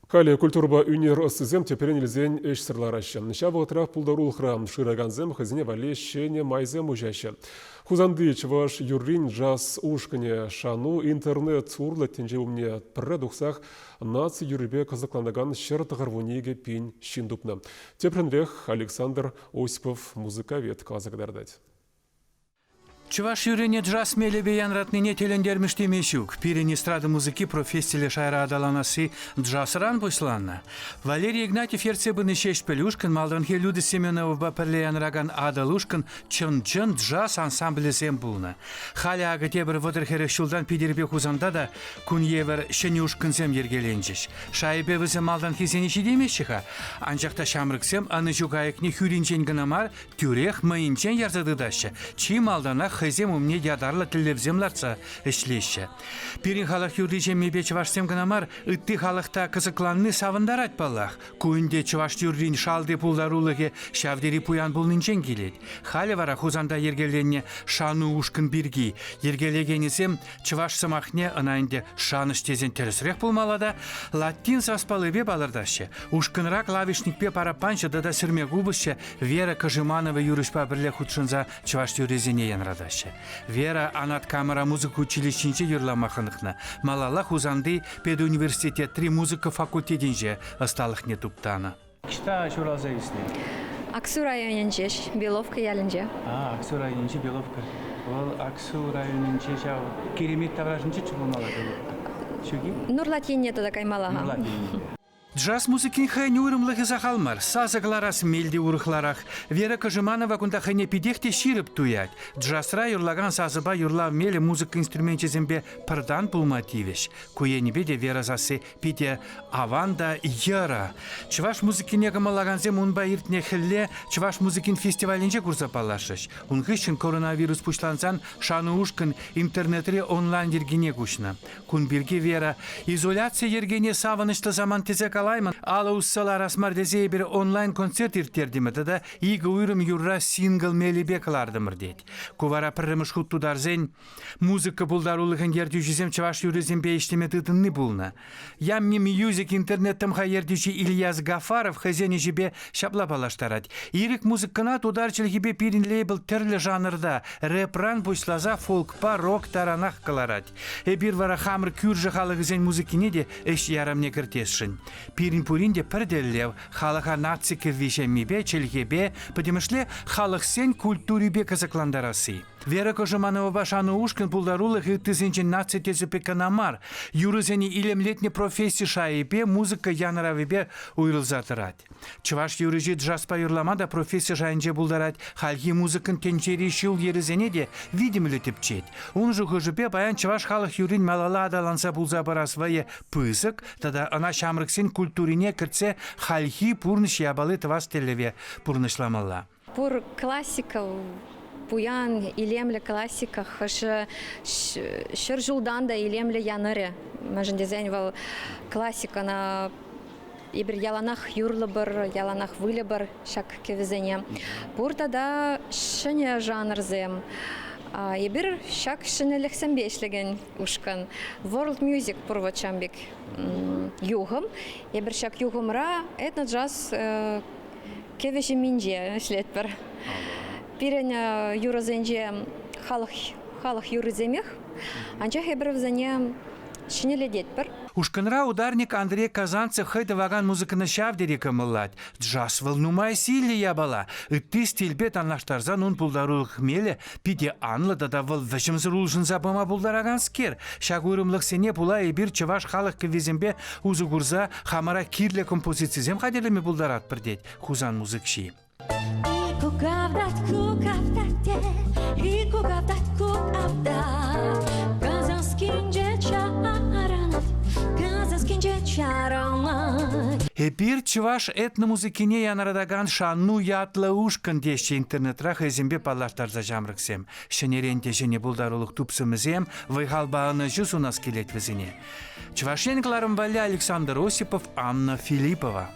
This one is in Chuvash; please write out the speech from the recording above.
Халӗ культурӑпа ӳнер ӑстисем тӗпрен илсен ӗҫсӗр лараҫҫӗ. Ҫав вӑхӑтрах пултарулӑхра шыракансем хӑйсене валли ҫӗнӗ майсем уҫаҫҫӗ. Хусанти чӑваш юррин джаз ушкӑнӗ Шану интернет урлӑ тӗнче умне пӗрре тухсах наци юррипе кӑсӑкланакан 192 пин ҫын тупнӑ. Тӗплӗнрех Александр Осипов музыковед каласа кӑтартать. Чӑваш юррине джаз мелӗпе янратнине тӗлӗнтермӗш теме ҫук. Пирӗн эстрада музыки профессиллӗ шайра аталанасси джазран пуҫланнӑ. Валерий Игнатьев ертсе пынӑ Ҫеҫпӗл ушкӑн малтанхи Люда Семеновӑпа пӗрле янракан Атӑл ушкӑн чӑн-чӑн джаз ансамблӗсем пулнӑ. Халӗ акӑ тепӗр вӑтӑр-хӗрӗх ҫултан Питӗрпе Хусанта та кун евӗр ҫӗнӗ ушкӑнсем йӗркеленчӗҫ. Шайӗпе вӗсем малтанхисене ҫитеймеҫҫӗ-ха. Анчах та ҫамрӑксем ӑнӑҫу кайӑкне хӳринчен кӑна мар, тӳрех мӑйӗнчен ярса тытаҫҫӗ, чи малтанах хӑйсем умне ятарлӑ тӗллевсем лартса ӗҫлеҫҫӗ. Пирӗн халӑх юрри ҫеммипе чӑвашсем кӑна мар, ытти халӑх та кӑсӑкланни савӑнтарать паллах. Ку ӗнтӗ чӑваш юррин шалти пултарулӑхӗ ҫав тери пуян пулнинчен килет. Халӗ вара Хусанта йӗркеленнӗ Шану ушкӑн пирки йӗркелекенӗсем Чӑваш сӑмахне ӑна ӗнтӗ шанӑҫ тесен тӗрӗсрех пулмалла та латин саспаллипе палӑртаҫҫӗ. Ушкӑнра клавишникпе параппанҫӑ тата сӗрме купӑсҫӑ Вера Кожеманова юрӑҫпа пӗрле хутшӑнса чӑваш юррисене янратаҫҫӗ. Вера Анат Камӑра музыка училищинче юрлама хӑнӑхнӑ. Малалла Хусанти педуниверситетри музыка факультетӗнче ӑсталӑхне туптанӑ. Ӑҫта ҫуралса ӳснӗ? Аксу районӗнче, Беловка ялӗнче. А, Аксу районӗнчи Беловка. Вӑл Аксу районӗнче ҫав Киремет таврашӗнче пулмалла Беловка. Ҫук-и? Нурлат енне тата каймалла-ха. Нурлат енне. Джаз музыкин хӑйӗн уйрӑмлӑхӗ сахал мар, сасӑ кӑларас мел те урӑхларах. Вера Кожеманова кунта хӑйне питех те ҫирӗп туять. Джазра юрлакан сасӑпа юрлав мелӗ музыка инструменчӗсемпе пӗртан пулма тивӗҫ. Ку енӗпе те Вера сасси питӗ аван та йӑрӑ. Чӑваш музыкине кӑмӑллакансем унпа иртнӗ хӗлле чӑваш музыкин фестивалӗнче курса паллашрӗҫ. Ун хыҫҫӑн коронавирус пуҫлансан Шану ушкӑн интернетри онлайн йӗркине куҫнӑ. Кун пирки Вера изоляци йӗркине савӑнӑҫлӑ самант тесе калаймӑн. Алӑ усса ларас мар тесе эпир онлайн-концерт ирттертӗмӗр тата икӗ уйрӑм юрра сингл мелӗпе кӑлартӑмӑр тет. Ку вара пӗрремӗш хут тутарсен Музыка пултарулӑхӗн ертӳҫисем чӑваш юррисемпе ӗҫлеме тытӑнни пулнӑ. Yummy Music интернет-тӑмха ертӳҫи Ильяс Гафаров хӑйсен ӗҫӗпе ҫапла паллаштарать. Ирӗк музыкӑна тутар чӗлхипе пирӗн лейбл тӗрлӗ жанрта рэпран пуҫласа фолкпа рок таранах кӑларать. Эпир вара хамӑр кӳршӗ халӑхӗсен музыкине те ӗҫ ярамне кӗртесшӗн. Пирӗн пурин те пӗр тӗллев – халӑха наци кӗвви-ҫеммипе, чӗлхепе, пӗтӗмӗшле халӑхсен культурипе кӑсӑклантарасси. Вера Кожемановӑпа Шану ушкӑн пултарулӑхӗ ыттисенчен наци тӗсӗпе кӑна мар, юрӑсене илемлетнӗ професси шайӗпе, музыка янӑравӗпе уйрӑлса тӑрать. Чӑваш юрӑҫи джазпа юрлама та професси шайӗнче пултарать, хальхи музыкӑн тӗнчери ҫул-йӗрӗсене те витӗмлӗ тӗпчет. Ун шухӑшӗпе паян чӑваш халӑх юррин малалла аталанса пулса пырас вӑйӗ пысӑк тата ӑна ҫамрӑксен культурине кӗртсе хальхи пурнӑҫ япали тӑвас тӗллеве пурнӑҫламалла. Пур классика, пуян, илемлӗ классика хӑшӗ ҫӗр ҫултан та илемлӗ янӑрӗ. Мӗншӗн тесен вӑл классикӑна эпир яланах юрлӑпӑр, яланах выльӑпӑр ҫак кӗвӗсене. Пур тата ҫӗнӗ жанрсем. Эпир ҫак ҫӗнӗлӗхсемпе ӗҫлекен ушкӑн. World Music пур вот ҫавӑн пек юхӑм. Эпир ҫак юхӑмра этно-джаз кӗвӗ ҫемминче ӗҫлетпӗр. Пирӗн юрӑсенче халӑх халӑх юррисемех, анчах эпир вӗсене ҫӗнӗлететпӗр. Ушкӑнра ударник Андрей Казанцев хӑй тӑвакан музыкӑна ҫав тери кӑмӑллать. Джаз вӑл нумай сийлӗ япала. Ытти стильпе танлаштарсан ун пултарулӑх мелӗ питӗ анлӑ тата вӑл вӗҫӗмсӗр улшӑнса пыма пултараканскер. Ҫак уйрӑмлӑхсене пула эпир чӑваш халӑх кӗввисемпе усӑ курса хамӑра кирлӗ композицисем хатӗрлеме пултаратпӑр, тет Хусан музыкҫи. Эпир чӑваш этномузыкине янӑратакан Шанну ятлӑ ушкӑн теҫҫӗ интернетра хӑйсемпе паллаштарса ҫамрӑксем. Ҫӗнӗрен те ҫӗнӗ пултарулӑх тупсӑмӗсем вӑй-халпа ӑнӑҫу сунас килет вӗсене. Чӑваш Ен кӑларӑм валли Александр Осипов, Анна Филиппова.